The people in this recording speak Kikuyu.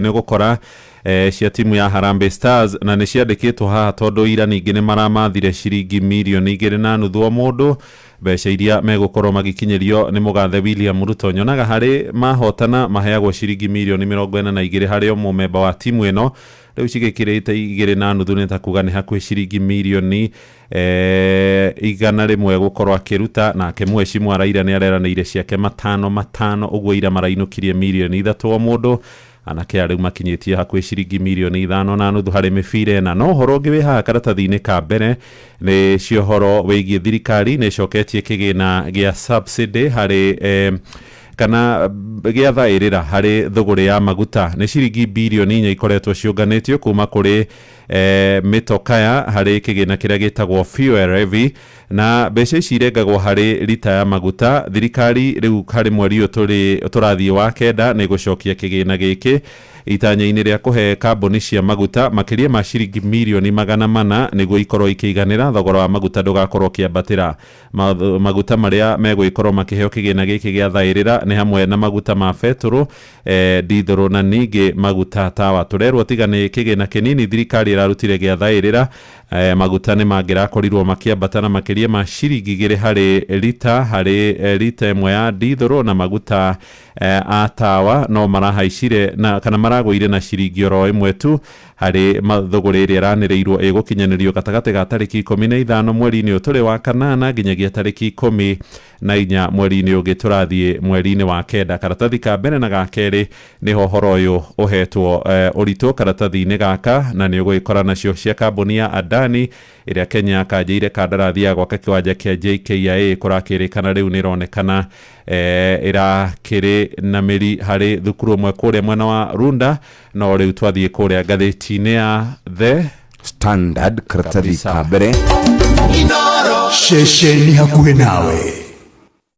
Nĩ gũkora cia timu ya Harambee Stars na nĩ ciandĩkĩtwo haha tondũ ira ningĩ nĩ maramathire ciringi mirioni 2.5 o mũndũ, mbeca iria megũkorwo magĩkinyĩrio nĩ mũgathe William Ruto. Nyonaga harĩ mahotana maheagwo ciringi mirioni 42 harĩ o mũmemba wa timu ĩno. Rĩu cigĩkĩrĩte 2.5, nĩ ta kuga nĩ hakuhĩ ciringi mirioni 100 gũkorwo akĩruta. Nake mheshimiwa Raila nĩ areranĩire ciake matano matano, ũguo ira marainũkirie mirioni 3 o mũndũ. Anake aya rĩu makinyĩtie hakuhĩ ciringi mirioni 5.5 harĩ mĩbira ĩna. No ũhoro ũngĩ wĩ haha karatathi-inĩ ka mbere nĩ cia ũhoro wĩgiĩ thirikari nĩ ĩcoketie kĩgĩna gĩa subsidy harĩ kana gĩa thaĩrĩra harĩ thũgũrĩ ya maguta. Nĩ ciringi birioni 4 ikoretwo ciũnganĩtio kuma kũrĩ mĩtokaya harĩ kĩgĩna kĩrĩa gĩtagwo fuel levy, na mbeca ici irengagwo harĩ rita ya maguta. Thirikari rĩu harĩ mweri ũyũ tũrĩ tũrathiĩ wa kenda nĩ gũcokia kĩgĩna gĩkĩ itanya-inĩ rĩa kũhe kambuni cia maguta makĩria ma ciringi mirioni 400 nĩguo ikorwo ikĩiganĩra thogora wa maguta ndũgakorwo ũkĩambatĩra. Maguta marĩa megũgĩkorwo makĩheo kĩgĩna gĩkĩ gĩa thaĩrĩra nĩ hamwe na maguta ma betũrũ, ndithũrũ na ningĩ maguta tawa. Tũrerwo tiga nĩ kĩgĩna kĩnini thirikari ĩrarutire gĩa thaĩrĩra, maguta nĩ mangĩrakorirwo makĩambata na makĩria ma ciringi 2 harĩ rita, harĩ rita ĩmwe ya ndithũrũ, na maguta a tawa no marahaicire na kana maragũire na ciringi oro 1 tu harĩ mathũgũrĩ ĩrĩa ĩranĩrĩirwo ĩgũkinyanĩrio gatagatĩ ga tarĩki 15 mweri-inĩ ũyũ tũrĩ wa kanana nginyagia tarĩki 14 mweri-inĩ ũngĩ tũrathiĩ, mweri-inĩ wa kenda. Karatathi ka mbere na ga kerĩ nĩho ũhoro ũyũ ũhetwo ũritũ karatathi-inĩ gaka, na nĩ ũgũgĩkora nacio cia kambuni ya Adani ĩrĩa Kenya yakanjĩire kandarathi ya gwaka kĩwanja kĩa JKIA. Kũrakĩrĩkana rĩu nĩ ĩronekana ĩrakĩrĩ na mĩri harĩ thukuru ũmwe kũrĩa mwena wa Runda. No rĩu twathiĩ kũrĩa ngathĩti-inĩ ya The Standard, karatathi Kabisa. ka mbere. Ceceni hakuhĩ nawe.